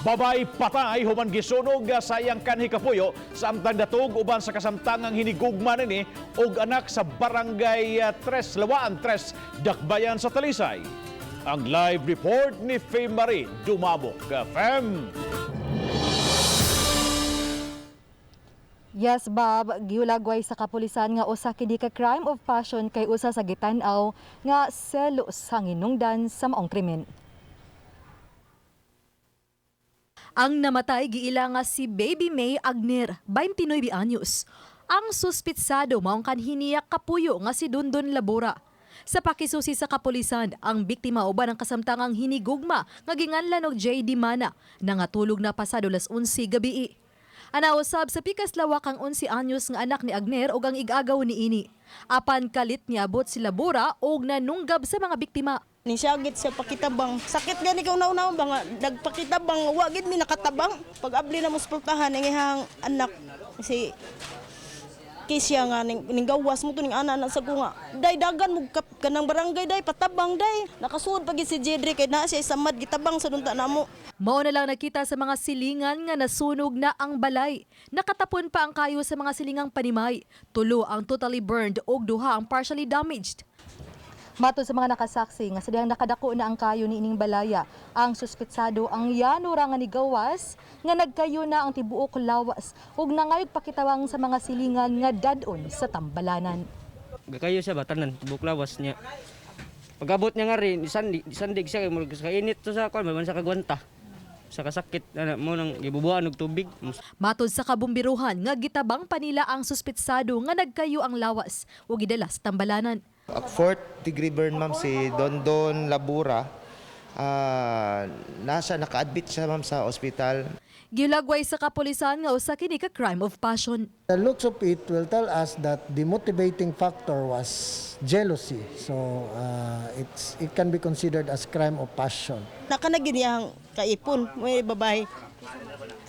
Babay patay human gisunog sa iyang kanhi kapuyo samtang datog uban sa kasamtangang hinigugma nini og anak sa Barangay Tres Lawaan Tres, Dakbayan sa Talisay. Ang live report ni Faye Marie Dumabok. Fem! Yes, Bob, gihulagway sa kapulisan nga usa kini ka crime of passion kay usa sa gitan-aw nga selos sa hinungdan sa maong krimen. Ang namatay giila nga si Baby May Agner, 29 anyos. Ang suspitsado maong kanhi niya kapuyo nga si Dundon Labora. Sa pakisusi sa kapulisan, ang biktima uban ang kasamtangang hinigugma nga ginganlan og JD Mana, nangatulog na pasado las 11 gabi. Anausab sa pikas lawak ang 11 anyos nga anak ni Agner og ang igagaw ni ini. Apan kalit niabot si Labora og nanunggab sa mga biktima. Ni siyagit siya pakitabang. Sakit gani ka una-una ba nga nagpakitabang, wa gid mi nakatabang. Pag abli na mo sa pultahan ang ihang anak si Kisya nga ning gawas mo to ning ana na sa nga. Day dagan mo kap kanang barangay, day patabang day. Nakasuod pag si Jedrick kay naa siya samad gitabang sa dunta namo. Mao na lang nakita sa mga silingan nga nasunog na ang balay. Nakatapon pa ang kayo sa mga silingang panimay. Tulo ang totally burned ug duha ang partially damaged. Matod sa mga nakasaksi nga sa dihang nakadako na ang kayo ni ining balaya, ang suspitsado ang yano ra nga nigawas nga nagkayo na ang tibuok lawas ug nangayog pakitabang sa mga silingan nga dad-on sa tambalanan. Gakayo siya ba tanan tibok lawas niya. Pag-abot niya nga rin, sandig, sandig siya kay murag sa init to sa kuan, man sa kagwanta. Sa kasakit ana mo nang gibubuan og tubig. Matod sa kabumbiruhan nga gitabang pa nila ang suspitsado nga nagkayo ang lawas ug gidala sa tambalanan. Fourth degree burn, ma'am, si Dondon Labura. Nasa naka-admit siya, ma'am, sa ospital. Gilagway sa kapulisan nga usa kini ka crime of passion. The looks of it will tell us that the motivating factor was jealousy. So it can be considered as crime of passion. Nakanagin niyang kaipon may babae.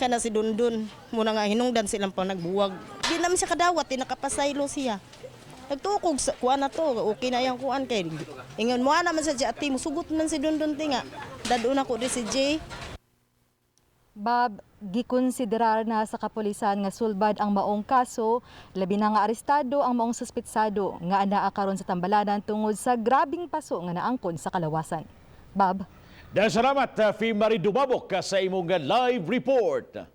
Kana si Dundun muna nga hinungdan silang pa nagbuwag. Di naman siya kadawat, di nakapasaylo siya. Nagtukog sa kuan na to, okay na yang kuan kay. Ingon mo naman sa ati mo sugot man si Dundun ti nga. Dadun ako di si Jay. Bob, gikonsiderar na sa kapulisan nga sulbad ang maong kaso, labi na nga arestado ang maong suspitsado nga anaa karon sa tambalanan tungod sa grabing paso nga naangkon sa kalawasan. Bob? Dahil salamat, Faye Marie Dumabok, sa imong live report.